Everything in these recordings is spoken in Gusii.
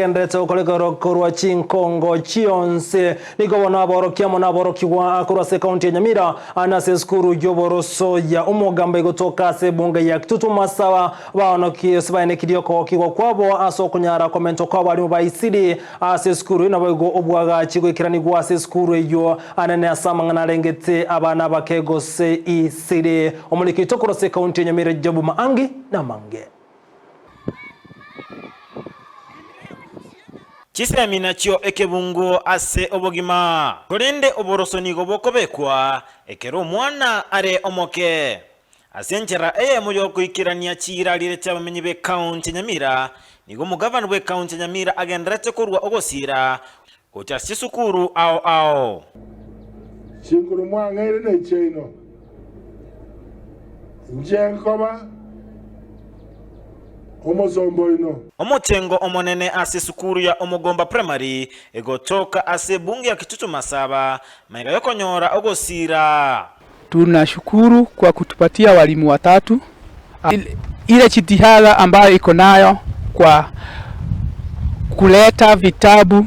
Genderete gokoreka korwa chinkongo chionsi. Nigo bono aborokia amo naborokigwa korwa ase ekaunti ya Nyamira na ase esukuru y'oboroso ya Omogamba egotoka ase ebunge ya Kitutu Masaba baonokie gose baenekirie okogokigwa kwabo ase okonyara komentwa kw'abalimu ba ECD ase esukuru eyio naboigo obwagachi goikeranigwa ase esukuru eyio anene ase amang'ana arengete abana abake gose ECD. Omoriki oito korwa ase ekaunti ya Nyamira Job Maangi namange. Chisemi nachio ekebungo ase obogima. Korende oboroso nigo bokobekwa ekero omwana are omoke. Ase enchera eyemo y'ogoikerania chiirarire chi'abamenyi b'ekaunti ya Nyamira, nigo omogavana bw'ekaunti ya Nyamira agendererete korua ogosiira gocha ase chisukuru ao ao. Chinguru mwang'eire nechiaino, inche nkoba omosomba oino. Omochengo omonene ase esukuru ya Omogomba Primary egotoka ase ebunge ya Kitutu Masaba magega yokonyora ogosiira. Tunashukuru kwa kutupatia walimu watatu. Ile jitihada ambayo iko nayo kwa kuleta vitabu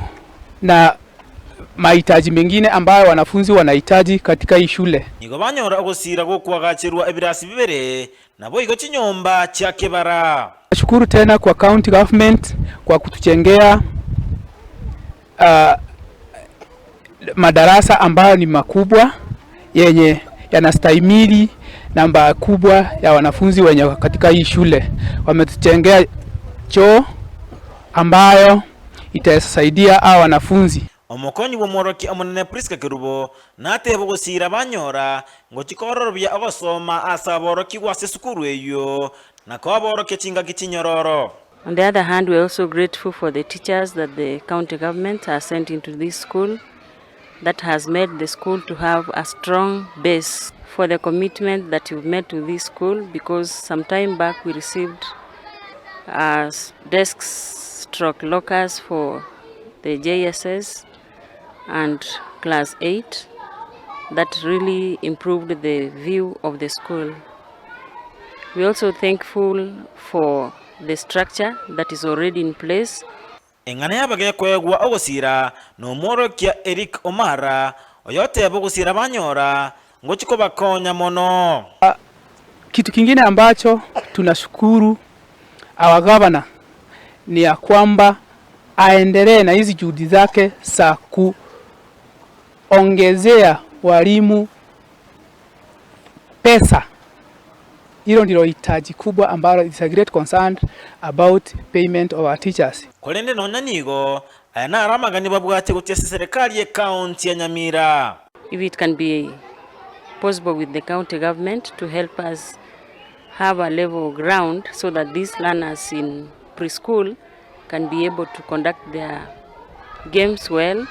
na mahitaji mengine ambayo wanafunzi wanahitaji katika hii shule. Nigo banyora ogosiira gokwagacherwa ebirasi bibere, naboigo chinyomba chia kebara. Tunashukuru tena kwa county government kwa kutujengea uh, madarasa ambayo ni makubwa yenye yanastahimili namba kubwa ya wanafunzi wenye katika hii shule. Wametujengea choo ambayo itasaidia hawa wanafunzi. Omokonyi bw'omworokia omonene Prisca Kerubo natebe ogosiira banyora ngochia kororobia ogosoma ase aborokigwa ase esukuru eyio na koaborokia chingaki chinyororo. On the other hand, we are also grateful for the teachers that the county government has sent into this school that has made the school to have a strong base for the commitment that you've made to this school because some time back we received uh, desks stroke lockers for the JSS and class 8 that really improved the view of the school. We are also thankful for the structure that is already in place. Eng'ana y'abagekoegwa ogosiira nomworokia Eric Omara, oyoteba ogosiira banyora ngochia kobakonya mono. Kitu kingine ambacho tunashukuru our governor ni ya kwamba aendelee na hizi juhudi zake za kuongezea walimu pesa. Hilo ndilo hitaji kubwa ambalo is a great concern about payment of our teachers. Korende nonya nigo, aya naro amagani babwate gochia ase eserekari y'Ekaunti ya Nyamira. If it can be possible with the county government to help us have a level ground so that these learners in preschool can be able to conduct their games well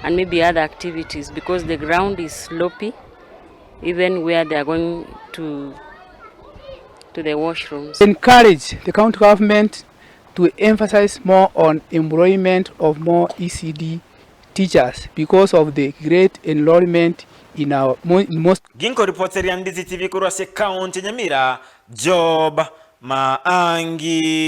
and maybe other activities because the ground is slopy even where they are going to to the washrooms. Encourage the county government to emphasize more on employment of more ECD teachers because of the great enrollment in our in most Ginkoripoteria Ndizi TV korwa ase County ya Nyamira, Job Maangi.